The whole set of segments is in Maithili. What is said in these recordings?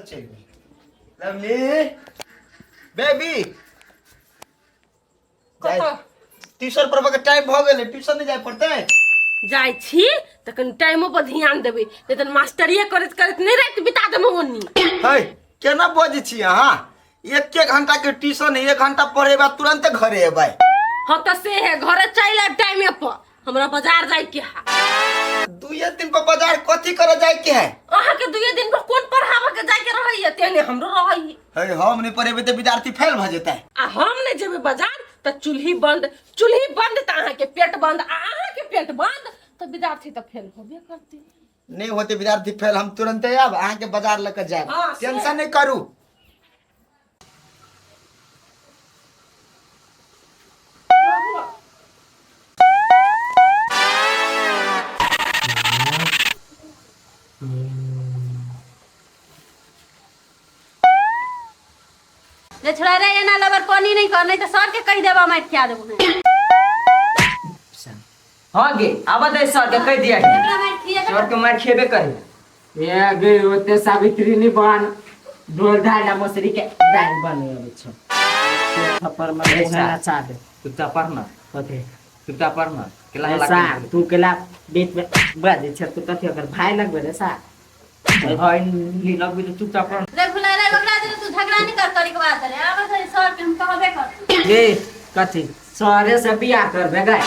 चलि गेल। लवली बेबी, कतऽ? ट्यूशन पढ़बऽ के टाइम भऽ गेलै, ट्यूशन नहि जाय पड़तै? जाइ छी तऽ कनि टाइमो पर ध्यान देबै, नहि तऽ मास्टरिये करैत करैत नहि राति बिता देबै ओनी। है, केना बजै छी अहाँ? एक एक घंटा के ट्यूशन, एक घंटा पढ़ेबा, तुरंते घरे एबै। हाँ तऽ से है, घरे चलि आयब टाइमे पर, हमरा बाजार जाय के है। दुए दिन पर बाजार कथी करे जाय के है? अहाँ के दुए दिन पर कोन पढ़ाबऽ के जाय के रहैया, तेहने हमरो रहैया। है, हम नहीं पढ़ेबै तऽ विद्यार्थी फेल भऽ जेतै। आ हम नहि जेबै बाजार तऽ चूल्ही बंद, चूल्ही बंद तऽ अहाँके पेट बंद, आ अहाँके पेट बंद तऽ विद्यार्थी तऽ फेल होबे करतै। नहीं होते विद्यार्थी फेल, हम तुरंते आब अहाँके बाजार लऽ के जायब। हाँ, से- टेंशन नहीं करू। जे छोड़ा रे, एना लबर पानी नहीं कर, नहीं तो सर के कह देबा, मार खिया देबो हैं। हाँ गे, आबऽ दे, सर के कह दिया। एकरा मार खिया। सर के मार खेबे करी। ए गे, ओते सावित्री नहीं बन, ढोल ढाला मसरी के दाल बने अबै छौ, थप्पड़ में मुँह नचा दे। चुपचाप पढ़ ना। कथी? चुपचाप पढ़ ना, केला ए हल्ला सार, करी। तू केला बीच में बजै छ? तू कथी ओकर भाय लगबे रे सार? भाई नी लगबी तो चुपचाप पढ़। रे भुला रे, ओकरा जे तू झगड़ा नहीं कर करी के बात रे, आबे से सर के हम कहबे कर। ए कथी सरे से बियाह करबे गाय?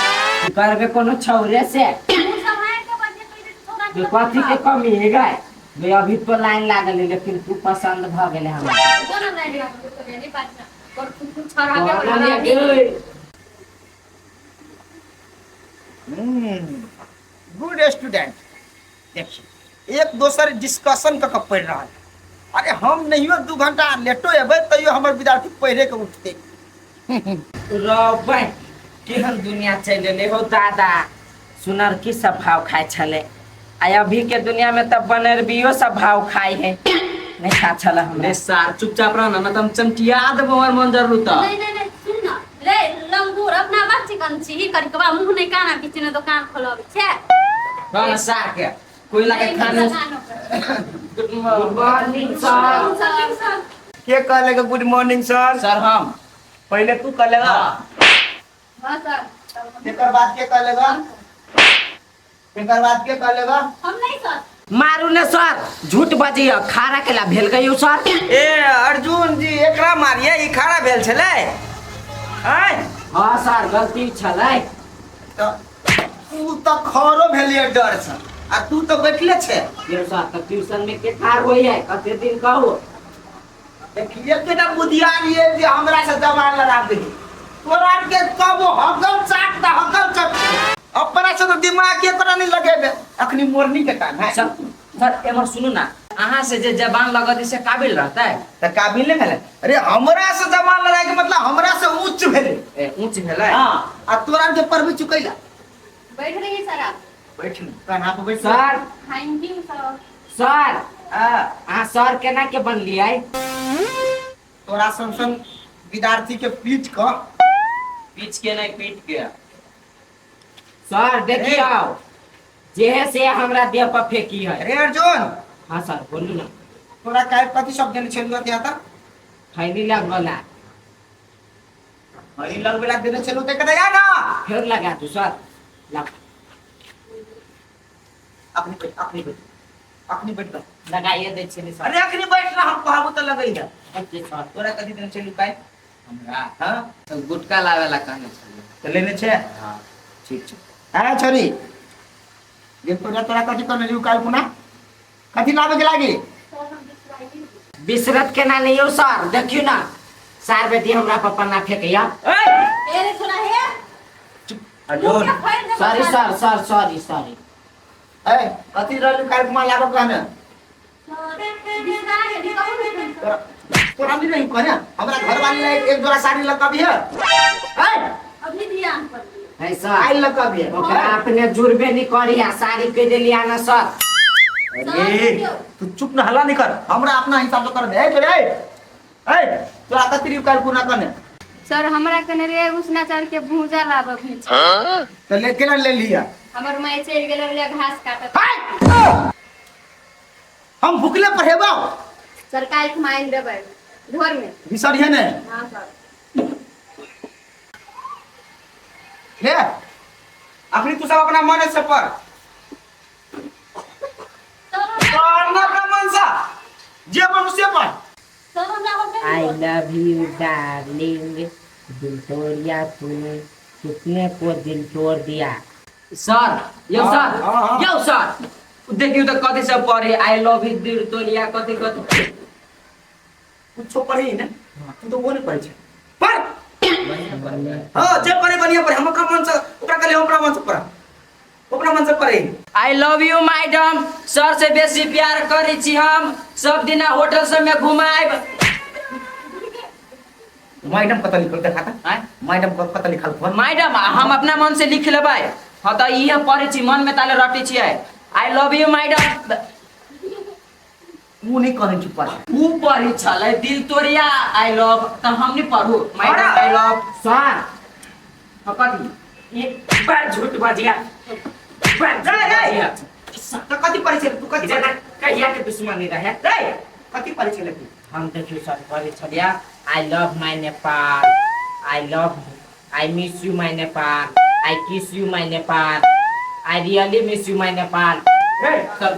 तू करबे कोनो छौरे से? तू सब हार के बजे कह दे छोड़ा जे कथी के कमी है गाय? बे अभी तो लाइन लागल है, लेकिन तू पसंद भ गेले हमरा। कोना लाइन लागल तो नहीं पाछ पर तू छोड़ा के कहलियै बोला। गे। गुड स्टूडेंट, देखिए एक दोसर डिस्कशन कऽ के पढ़ि रहल। अरे हम नहियो 2 घंटा लेटो एबै तैयो हमर विद्यार्थी पढ़े के उठते। रबै केहन दुनिया चलि एलै हो दादा। सुनरकी सब भाव खाइ छलै, आ अभी के दुनिया में तऽ बनरबियो सब भाव खाइ है। नहीं खा छल हमरा। रे सार, चुपचाप रह ना, ना त हम चमटिया देबो, हमर मन जरूर त। नहीं नहीं नहीं, सुन ना रे लंगूर, अपना बात चिकन छी करी के मुंह नहीं काना बीच में दुकान खोलब छे। हाँ ना सार के कोई लाके खाने। Good morning sir. सर। के कहले गुड मॉर्निंग सर? सर, हम। पहले तू कहलेगा? हां सर। एकर बाद के कहलेगा? एकर बाद के कहलेगा? हम नहीं सर। मारू ने सर, झूठ बजिय, खारा केला भेल गई सर। ए अर्जुन जी, एकरा मारिए, ई खड़ा भेल छलै आय। हाँ सर, गलती छलै। तऽ तू तऽ खरो भेलिए डर से, आ तू तऽ बैठले छे। यौ सर, तऽ ट्यूशन में के ठार होइ है? कते दिन कहू? देखिए केना बुधियार ये जे हमरा से जवान लड़ा दे। तोरा के कबो हकल चाट त हकल चाट, अपना से तो दिमाग के तोरा नहीं लगेबे। अखनी मोरनी के टाइम है। सर, सर, एमहर सुनू ना, अहाँ से जे जबान लगत से काबिल रहतै? त काबिल नहीं भेलै? अरे हमरा से जवान लड़ाई के मतलब हमरा से ऊंच भेलै। ए, ऊंच भेलै। हां, आ तोरा के पर भी चुकैला। बैठ रही सर आप। बैठ न, कान्हा पर बैठ। Sir. Thank you sir. Sir. हां। अहाँ सर केना के बनलियै? तोरा सन सन विद्यार्थी के पीट क। पीच के नहीं, पीट के। सर देखियौ, जे है से हमरा देह पर फेंकी है। अरे अर्जुन। हाँ सर, बोलू ना। तोरा काल्हि कथी सब देने छलू अथी आता? खैनी लगवला। हरी लगबेला देने छलू ते कदा या ना। फेर लगा दू सर, लग। अपनी बैठ, अपनी बैठ, अपनी बैठ बस। लगाइए दै छियै सर। अरे अखनी बैठ ना, हम कहबो त लगई है। Okay sir. तोरा कथी देने छलू काल्हि? हमरा? हां। तो गुटका लावे ला कहने छलियै। त लेने छे? हाँ। ठीक छै। अरे छोरी ये, तोरा तोरा कथी कहने छलू काल्हि पुना? कथी लाबे के लागी? बिसरत केना नहीं यौ सर? देखियौ ना, सार बेटी हमरा पर पन्ना फेंकैया। ए रे छोड़ा हे। Arjun. Sorry sir, sir sorry sorry. ए, कथी रहलू काल्हि कुमार लाबो कहने? तोरा तोरा नहीं रही कहने, हमरा घर वाली ला एक जोड़ा साड़ी लग कभी है? ए। अभी ध्यान पर। है सर। आई लग कभी है? ओकरा अपने जुड़बे नहीं करी आ साड़ी कह देलिया ना सर। अरे तू चुप ना, हल्ला नहीं कर, हमरा अपना हिसाब से कर दे। ए छोरे, ए ए, तोरा कथी रही काल्हि कुना कहने? सर, हमरा कने रे उसना चाउर के भूजा लाबऽ के छै। त ले केना ले लिया? हमर माय चलि गेल रहले घास काटत। हाय! हम भुखले पढ़ेबो? सर काल्हि हम आनि देबै घर में। बिसरिहे ने। हाँ सर। ले अखनी तू सब अपना मन से पढ़। पढ़ना अपना मन से, जे पढ़ू से पढ़। सर हमरा होबे। I love you darling, दिल तोड़िया तूने, कितने को दिल तोड़ दिया। सर यौ सर। हाँ, हाँ। यौ सर, देखियौ तऽ कथी सब पढ़े, I love you दिल तोड़िया कथी कथी। कुछो पढ़ी ने तू तो वो नहीं पढ़े छे, पढ़। हाँ जे पढ़े बढ़िया पढ़े। हम अपना मन से ओकरा कहले, हम अपना मन से पढ़, अपना मन से पढ़े। I love you madam, sir से बेसी प्यार करै छी हम, सब दिना होटल सब में घुमाएब। मैडम कत लिखल देखा था? आँय? मैडम कत लिखल फोन? मैडम हम अपना मन से लिख लेबै। हाँ तऽ इहे पढ़ै छी, मन में ताले रटै छियै। I love you madam. ऊ नहीं कहने छी पढ़। ऊ पढ़ै छलै दिल तोड़िया I love, तऽ हम नहीं पढ़ू मैडम I love? Sir हाँ कथी ये बड़ झूठ बजिया, बड़ झूठ बजिया। तो कथी पढ़े छे तू? कथी जेना पढ़े? कहिया के दुश्मनी रहे। रे कथी पढ़े छे तू? हम देखियौ सर पढ़ै छलियै I love my Nepal, I love, I miss you my Nepal, I kiss you my Nepal, I really miss you my Nepal. रे सर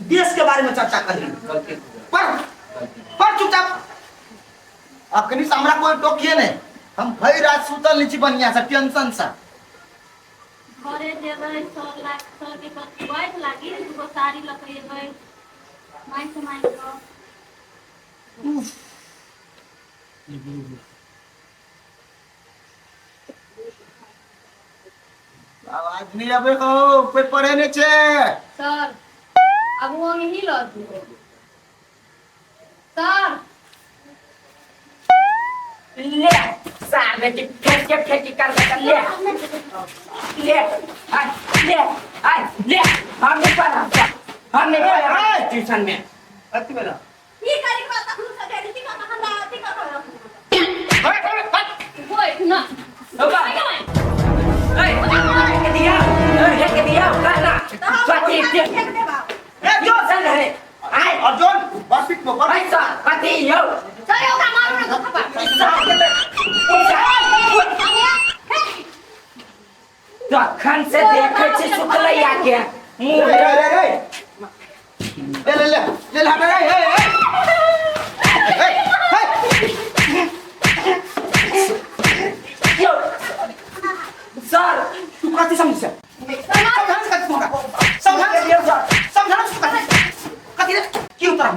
देश के बारे में चर्चा कर। गलती पढ़ पढ़ चुपचाप। अखनी से हमरा कोई टोकिए नहीं, हम भरि रात सुतल नहीं छी बढ़िया से टेंशन से। घरे जेबै सर लाग सर के कथी बैठ लागी, दूगो साड़ी लऽ के एबै माइ से मांगि कऽ। आवाज नहीं आबे हो, कोई पढ़े नहीं छे। सर अब वो ही लऽ दियौ सर। ले सार बेटी फेंक के फेंकी कर दे, ले ले आय ले आय ले। हम नहीं पढ़ा, हम नहीं पढ़ा ट्यूशन में। कथी भेल? की करी के बात हम सके की कह हमरा अथी कर। बैठ ना। बाबा ए के दिया, ए के दिया कहना कथी फेंक देबा। ए जो ट्यूशन है आय। अर्जुन बस को पढ़। पैसा कथी यौ? सर ओकरा मारू ना थप्पड़। तखन से देखै छी सुखलैया के मुंह। रे रे रे ले ले ले ले ले हट रे ए ए ए। यौ सर तू कथी समझ छे? समझा कथी तू हमरा? समझा समझा तू कथी कथी रे? की उतरा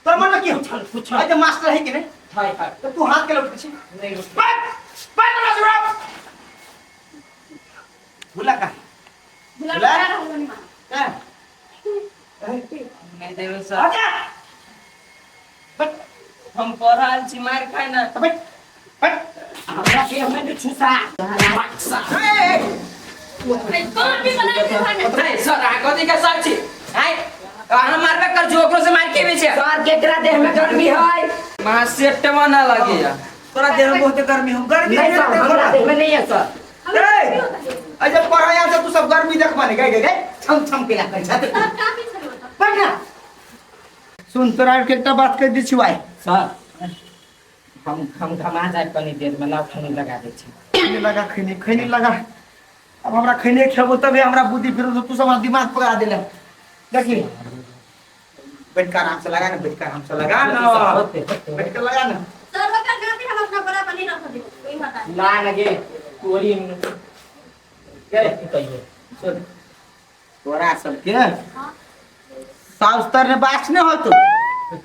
तोरा मन में की हो? कुछ अरे मास्टर है कि नहीं? हाय हाय। तो तू हाथ के लौट छी? नहीं। बैठ बैठ ना जुड़ा भूला का भुला भुला? रहल मां। हैं? नहीं देबै सर। आजा बैठ। हम पढ़ल छी, मार खाय ना। बैठ बैठ। हमरा के हमें नहीं छुसा। ए ए। कौन भी बना के खाना। ए सर आ कथी के सर छी? आय अहाँ मारबे कर जो ओकरो से मार के भी छै सर। केकरा देह में गर्मी है मां सेटवा ना लगे? तोरा देह में बहुत गर्मी हो, गर्मी नहीं सर, हमरा देह में नहीं है सर। ए अरे पढ़ाया से तू सब गर्मी देखबा नहीं गए गए गए छम छम के लागल छै। सर काफी छलै ओतऽ। बैठ ना। सुन तोरा के एकटा बात कहि दै छियौ आइ। सर हम घमा जाए कनी देर में, लाउ खनी लगा दै छी। खैनी लगा, खैनी खैनी लगा। अब हमरा खैनी खेबो तबे हमरा बुद्धि फिर तू सब हमरा दिमाग पकड़ा देले। देखी बैठ के आराम से लगा ना, बैठ के आराम से लगा ना, बैठ के लगा ना। सर ओकर कापी हम अपना बराबर नहीं रख देब कोई हटा। ला लगे तोरी के कहियो। सुन तोरा सबके हाँ। साउस तर ने बास ने होतो।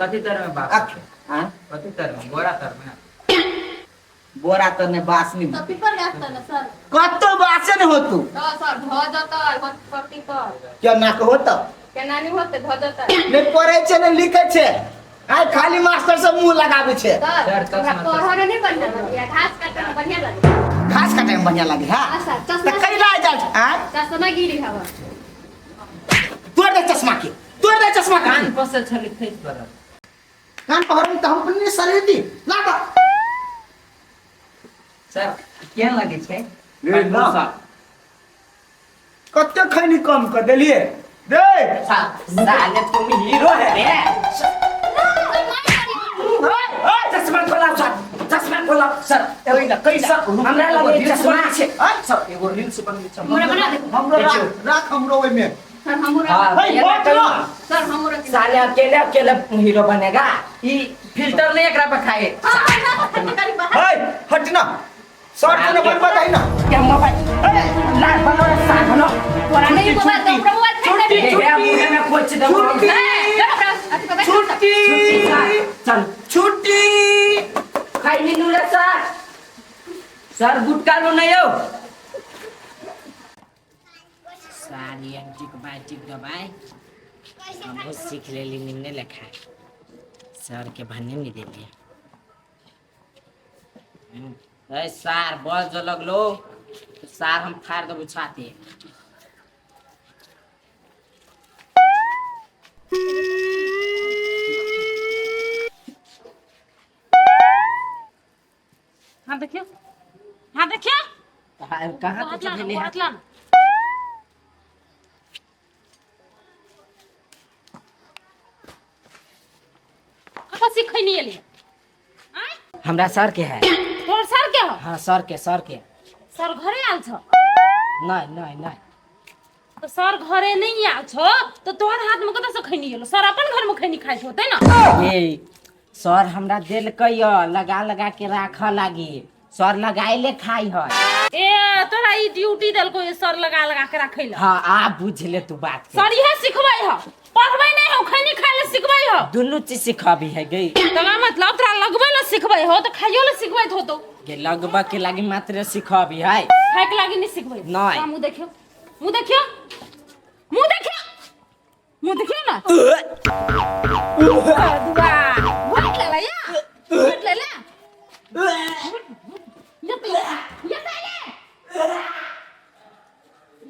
कथी तर में बाप? अख हां। कथी तर में? बोरा तर में? बोरा तर ने बास नहीं। तो पीपर गाछ तर ने सर। कतो बासे ने होतो। तो सर भ जतै पट्टी पर। क्या ना के होतो? केना नहीं होते, भ जतै। ने पढ़े छे ने लिखे छे, आइ खाली मास्टर सब मुंह लगावे छे। सर सर, चश्मा, हमरा पढ़े नहीं बढ़िया लगे, घास काटे में बढ़िया लगे। घास काटे में बढ़िया लगे। हां हाँ सर, त चश्मा कैला जा हां चश्मा गिरी हवा। तोड़ दे चश्मा के, तोड़ दे चश्मा के। कान पर से छली खैस पड़ल। कान पकड़ त हम अपने शरीर दी लागा। सर केहन लगे छै? रे ना। कते खैनी कम कर देलिए रे। साले तुम हीरो है रे। ना, मार। कैला कैला सर, हमरा एगो लगे रील्स चश्मा बनबै छै। आय सर एगो रील्स बनबै छै हमरा बना दे। हमरो देखियौ। राख राख हमरो ओहिमे सर हमरो हाँ, हे, ये बात ना ना। सर हमरो के साले अकेले अकेले हीरो बनेगा ई फिल्टर नहीं एकरा पर खाए हाँ, हाँ, हाँ, करी बाहर। हे हट ना सर तूने बनबा दही ना क्या मोबाइल ला बनो रे सार बनो तोरा नहीं मोबाइल तो हमरा मोबाइल फेंक दे। छुट्टी छुट्टी में खोज देबो छुट्टी। ए, चल हमरा अथी पर बैठ। छुट्टी चल छुट्टी खाई नीनू रे सर सर गुटका लो नहीं हो सारी एंटीबायोटिक दवाई हमहूँ सीख लेली निम्ने लेखा सर के भने नहीं देलिए अरे सार बस जो लगलो तो सार हम फाड़ देबो छाती हाँ देखियो हाँ देखियो कहाँ कहाँ हाथ कुछ लाना भेले हाथ लाना कतऽ सिखै नहीं एलियै आँय हमरा सर के है तोहर सर के हो हाँ सर के सर के सर घरे आयल छौ नहीं नहीं नहीं तो सर घरे नहीं आयल छौ तो तोहर हाथ में कतऽ से खैनी एलो सर अपन घर में खैनी खाइ होतै ना ये सर हमरा देलकै य लगा लगा के राख लागी सर लगाइले खाई है ए तोरा ई ड्यूटी देलको ये सर लगा लगा के राखै ला हाँ आ बुझ ले तू बात के सर इहे सिखबै ह पढ़बै नहीं हो खैनी खाइ ले सिखबै हो दुनू चीज सिखबी है गई तोरा मतलब तोरा लगबै ले सिखबै हो तऽ खाइयो ले सिखबैत होतौ गे लगबा के लागी मात्र सिखबी है खाइ के लागी नहीं सिखबै नहीं। मुँह देखियो मुँह देखियो मुँह देखियो मुँह देखियो ना दुआ घोट ले या घोट ले ले ये तो ये तो ले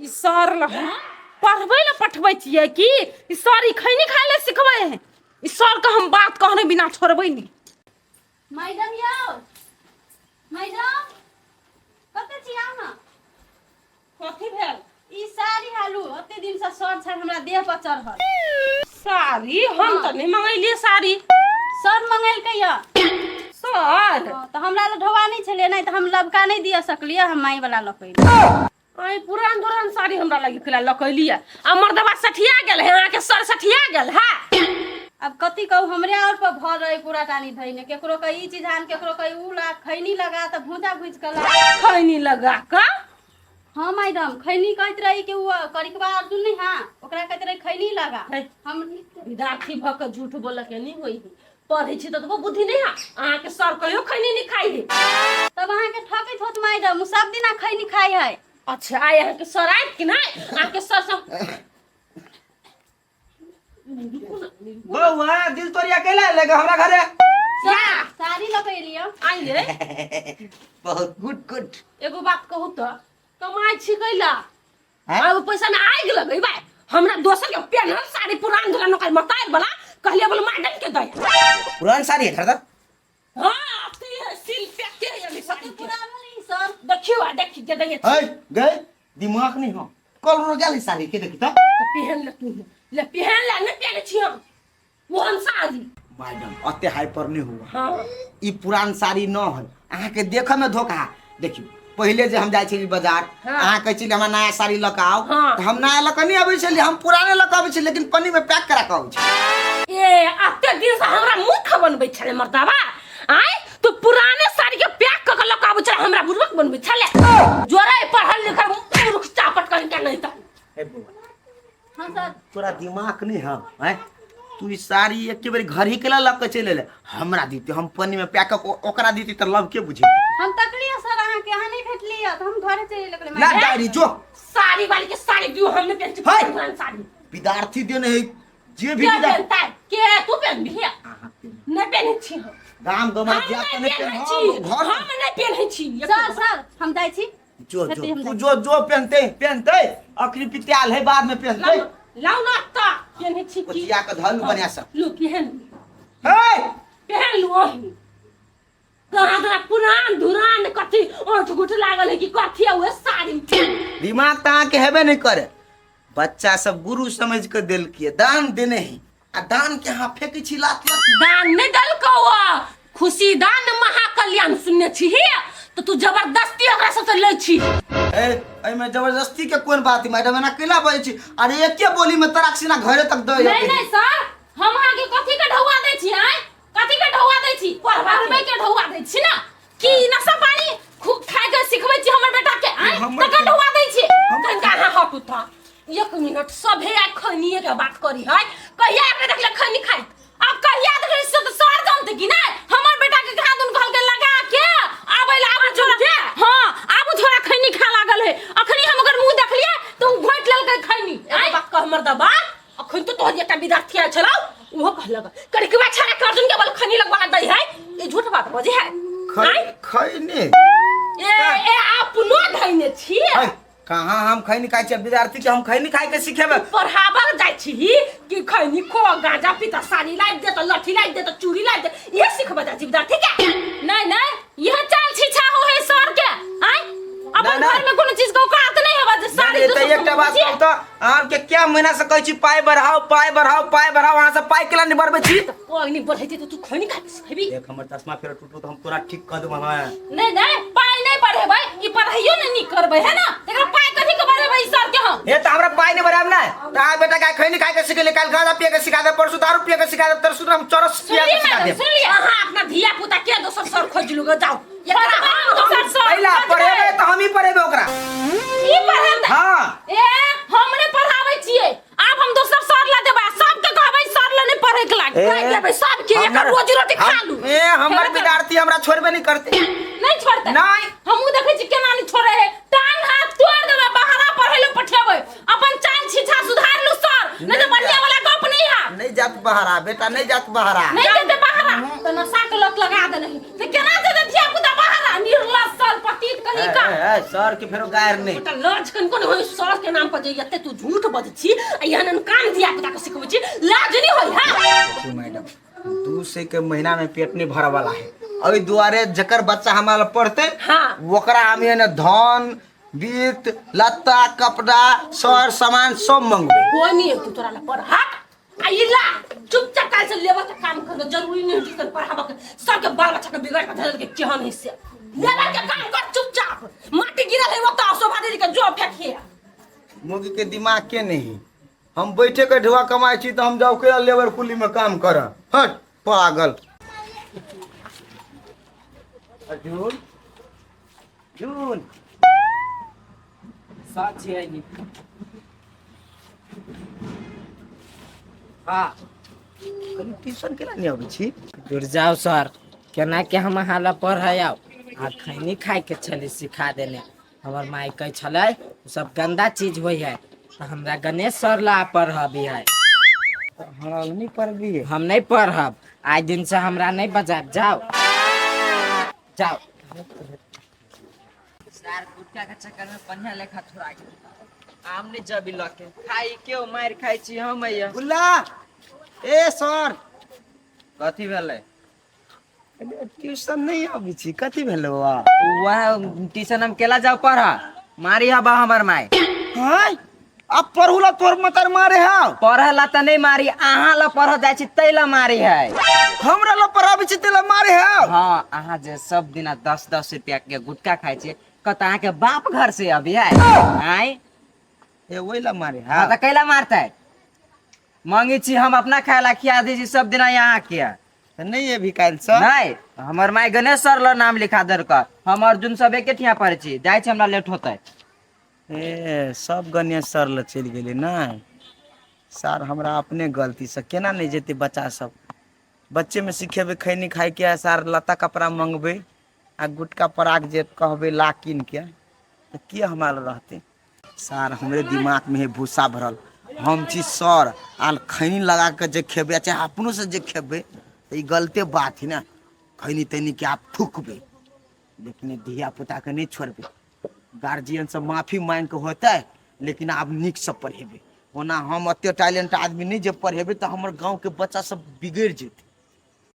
ई सर ल पढ़बै ले पठबै छियै कि ई सर ई खैनी खाइ ले सिखबै है ई सर के हम बात कहने बिना छोड़बै नहीं मैडम यौ मैडम कतऽ छी अहाँ कथी भेल ई साड़ी हालू ओते दिन से सर छल हमरा देह पर चढ़ल साड़ी हम तऽ नहि मंगैलियै साड़ी सर मंगेलकै यऽ सर हाँ, तऽ हमरा लग ढोआ नहि छलै नहि तऽ हम लबका नहि दिअ सकलियै हम माई वाला लऽ कऽ एलियै। आई पुरान धुरान साड़ी हमरा लगी खिला लकैलियै आ मर्दबा सठिया गेल है अहाँके सर सठिया गेल है अब कथी कहू हमरे और पर भर रहे पूरा टानी धैने केकरो के ई चीज आन केकरो के ऊ ला खैनी लगा तऽ भूजा भूज के ला खैनी लगा कऽ हाँ मैडम खैनी कहैत रही कि ऊ करिकबा अर्जुन नहीं हाँ ओकरा कहैत रही खैनी लगा है। हम विद्यार्थी भऽ कऽ झूठ बोलऽ के नहि होइ है पढ़ै छी तऽ तबो बुद्धि नहि है अहाँके सर कहियो खैनी नहि खाइ है तब अहाँके ठकैत होत मैडम ऊ सब दिना खैनी खाइ है अच्छा आइ अहाँके सर आयत कि नहि अहाँके सर सब बौआ दिल तोरिया कैला लेके हमरा घरे सर साड़ी लऽ कऽ एलियै आइ रे बहुत गुड गुड एगो बात कहू तऽ कमाइ छी कैला हैं? आ पैसा में आगि लगेबै हमरा दोसर के पेन्हल साड़ी पुरान धुरान ओकर मताइल वाला कहलिए बोल मैडम के दे पुरान साड़ी है धर हां अथी है सील पैक के है अभी साड़ी के पुरानो नहीं सर देखियो आ देखी के दे है गए दिमाग नहीं हो कल रो गेल साड़ी के देखी त पहन ले तू ले पहन ले नहीं पहने छी हम ओहन साड़ी मैडम अते हाइपर नहीं हुआ हाँ ई पुरान साड़ी न है अहाँ के देखे में धोखा देखियो पहिले जे हम जाइ छली बाजार हाँ। अहाँ कहै छली हमरा नया साड़ी लऽ कऽ आउ हाँ। तऽ हम नया लऽ कऽ नहि अबै छली हम पुराने लऽ कऽ अबै छली लेकिन पन्नी में पैक करा कऽ अबै छली ए अते दिन से हमरा मूर्ख बनबै छले मर्दाबा आय तू पुराने साड़ी के पैक क के लऽ के आबै छले हमरा बुड़बक बनबै छले जोरे पढ़ल लिखल मूर्ख चापट कहीं के नहीं त हे बौआ हाँ सर तोरा दिमाग नहीं है हैं तू ई साड़ी एके बेर घर ही के लऽ के चलि एले हमरा दीते हम पन्नी में पैक कऽ ओकरा दीती तऽ लव के बुझे हम तकलियै सर अहाँके अहाँ नहीं भेटलियै तऽ हम घरे चलि गेलियै ना डायरी जो साड़ी वाली के साड़ी दियो हमने पहन छी है। पुरान साड़ी विद्यार्थी देने है जे भी के विद्यार्थी पहनता है के तू पहनबी नहीं पहनै छी हम गाम गमा हम जा नहीं नहि पहनै पेन्ह छी घर हम नहीं पहनै छी सर सर हम जाइ छी जो जो हेतै हम तू जो जो पहनते पहनते अखनी पितियाल है बाद में पहनते लाउ लाउ ना त पहनै छी की कोचिया के धल बढ़िया से लो पहन हे पहन लो ओही कहाँ तोरा पुरान धुरान कथी ओठ गुठ लागल है कि कथी है उहे साड़ी दिमाग तऽ अहाँके हेबे नहि करे बच्चा सब गुरु समझ के देलकिए दान देने ही आ दान के अहाँ फेंकै छी लात लात दान नहि देलकौ आ। खुशी दान महाकल्याण सुनने छी तऽ तू जबरदस्ती ओकरा सबसँ लै छी। ए, एहिमे जबरदस्ती के कोन बात है मैडम? एना केला बजै छी? अरे एके बोली में तराक सीना घरे तक दे। नहीं नहीं सर, हम अहाँके कथी के ढौआ दै छी? आँय, कथी के ढौआ दै छी? पढ़बै के ढौआ दै छी ना कि नशा पानी खूब खाय के सिखबै छी हमर बेटा के? आँय, तकर ढौआ दै छी? तनिका अहाँ हटू त एक मिनट। सभे आइ खैनिए के बात करी है। कहिया एकरा देखले खैनी खाइत? आब कहिया देखले से तऽ सर जानते कि नहीं। हमर बेटा के कहाँ दुन कहल के लगा के आबै ला, आबू छोरा के। हां, आबू छोरा खैनी खा लागल है। अखनी हम ओकर मुंह देखलिए तऽ उ घोटि लेलकै खैनी। एक बात कह मर्दबा, अखन तो तोहर एकटा विद्यार्थी आयल छलौ, उहो कहलक करिकवा छाड़ा के अर्जुन के बल खैनी लगवा दै है। ई झूठ बात बजे है? आँय? खैनी ए ए, अपनो धैने छी। है, कहाँ हम खैनी खाइ छियै? विद्यार्थी के हम खैनी खाइ के सिखेबै? पढ़ाबल जाइ छी कि खैनी खो, गांजा पीता, साड़ी लाइब दे, त लठी लाइब दे, त चूड़ी लाइब दे, इहे सिखबै जाइ छी विद्यार्थी के? नहीं नहीं, यह चाल छिछा हो है सर के। आय, अपन नहीं, नहीं। घर में कोनो चीज के औकात नहीं हेबा जे साड़ी नहीं, तऽ दोसर एकटा बात बुझिए। कहू तऽ अहाँके क्या महीना से कहै छी पाइ बढ़ाओ, पाइ बढ़ाओ, पाइ बढ़ाओ, अहाँ सब पाइ केला नहि बढ़बै छी? कोई नहीं बढ़ै छै तऽ तू खैनी खा के सिखेबी? देख, हमर चश्मा फेर टूटू तऽ हम तोरा ठीक कऽ देबौ। हँ, नहीं नहीं, पाइ नहीं बढ़ेबै, ई पढ़ाइयो नहीं नीक करबै है ना। एकरा पाइ कथी के बढ़ेबै ई सर के हम? हे, तऽ हमरा पाइ नहि बढ़ायब ने तऽ आइ बेटा के खैनी खाइ के सिखेले, काल्हि गांजा पिए के सिखा देब, परसू दारू पिए के सिखा देब, तरसू हम चरस पिए सुनलिए के सिखा मैडम? देब। सुनलिए? अहाँ अपना धिया पुता के दोसर सर खोज लूगा, जाओ। एकरा हम दोसर सर पहिला खोजबै। पढ़ेबै तऽ हमही पढ़ेबै ओकरा। ई पढ़ेतै? हँ। ए, हमरे पढ़ाबै छियै। आब हम दोसर सर ला देबै, सबके कहबै सर ला नहीं पढ़े के लाग कहि देबै सबके। एकर रोजी रोटी खा लू। ए, हमर विद्यार्थी हमरा छोड़बे नहीं करते। नहीं छोड़ते? नहीं। हमहूँ देखै छी केना नहीं छोड़े है। टांग हाथ तोड़ देबै, बहारा पढ़े ले पठेबै। अपन चाल छिछा सुधार लू सर, नहीं तो बढ़िया वाला गप नहीं है। नहीं जात बहारा बेटा, नहीं जात बहारा। नहीं जेते बहारा तो नशा के लत लगा देने है तो केना जेते धिया पुता बहारा? निर्लज सर, पतित कहीं का। ए, ए, सर के फेरो गायर नहीं। त लाज कन कोन होय सर के नाम पर जे एते तू झूठ बजै छी आ एहन एहन काम धिया पुता के सिखबै छी, लाज नहीं होय है? देखियौ मैडम, 200 के महीना में पेट नहीं भरे वाला है। एहि दुआरे जकर बच्चा हमारा पढ़ते, ओकरा हम एने धन वित्त लत्ता कपड़ा सर सामान सब मंगबे। कोई नहीं तू तोरा ला पढ़ हट आ ई ला चुपचाप काल से लेबर के काम करना जरूरी नहीं ट्यूशन पढ़ाबा के। सबके बाल बच्चा के बिगड़ के धरल के केहन है से लेबर के काम कर चुपचाप। माटी गिरल है ओतऽ, शोभा दीदी के जो फेंकिए। मुर्गी के दिमाग के नहीं। हम बैठे के ढुआ कमाई छी तऽ हम जाउ के लेबर कुली में काम कर। हट पागल। अर्जुन, अर्जुन। सच है नी? हाँ। कनी ट्यूशन केना नहीं अबै छी? दूर जाओ सर, केना के हम अहाँ ला पढ़े आउ? आ खैनी खाय के छली सिखा देने। हमर माय कहै छलै ओ सब गंदा चीज होइ है, तऽ हमरा गणेश सर ला पढ़बी है। हमरा नहीं पढ़बी? हम नहीं पढ़ब, आइ दिन से हमरा नहीं बजायब। जाओ जाओ। सर, गुटखा के चक्कर में बढ़िया लेखा थोड़ा आम नहीं जबी लके खाई के मार खाई छी हम मैया। गुल्ला, ए सर। कथी भेलै? ट्यूशन नहीं अबै छी, कथी भेलै बौआ? वह ट्यूशन हम केला जाओ पढ़ा, मारी हबा हमर माय। हाय, अब पढ़ू ला तोर मतर मारे हाव? पढ़े ला त नहीं मारी, अहाँ ला पढ़ जाइ छी तै ला मारी है। हमरा ला पढ़ाबै छी तै ला मारे हाव? हाँ, अहाँ जे सब दिना 10-10 रुपया के गुटखा खाइ छी, कत अहाँ के बाप घर से अभी है आय? ए, ओहि ला मारे? हाँ। हाव? त कैला मारतै? मांगे छी हम अपना खाए ला, खिया दै छी सब दिना यहाँ के। तऽ नहीं अभी काल्हि सर? नहीं, हमर माय गणेश सर ला नाम लिखा देलक। हम अर्जुन सब एके ठिया पढ़ै छी। जाइ छी, हमरा लेट होतै। ए, सब गणेश सर लग चलि गेलै। नहि सर, हमरा अपने गलतीसँ केना नहि जेतै बच्चा सब? बच्चेमे सिखेबै खैनी खाइके आ सार लत्ता कपड़ा मंगबै आ गुटका पराग जे कहबै ला कीन के, तऽ के हमरा लग रहतै सार? हमरे दिमागमे है भूसा भरल। हम छी सर, आल खैनी लगा के जे खेबै आ चाहे अपनो से जे खेबै, तऽ ई गलते बात है ने। खैनी तैनी के आप थूकबै, लेकिन धिया पुताके नहि छोड़बै। गार्जियन से माफी मांगि के होतै, लेकिन आब नीकसँ पढ़ेबै। ओना हम एते टैलेंट आदमी नहि जे पढ़ेबै तऽ हमर गाँवके बच्चा सब बिगड़ि जेतै।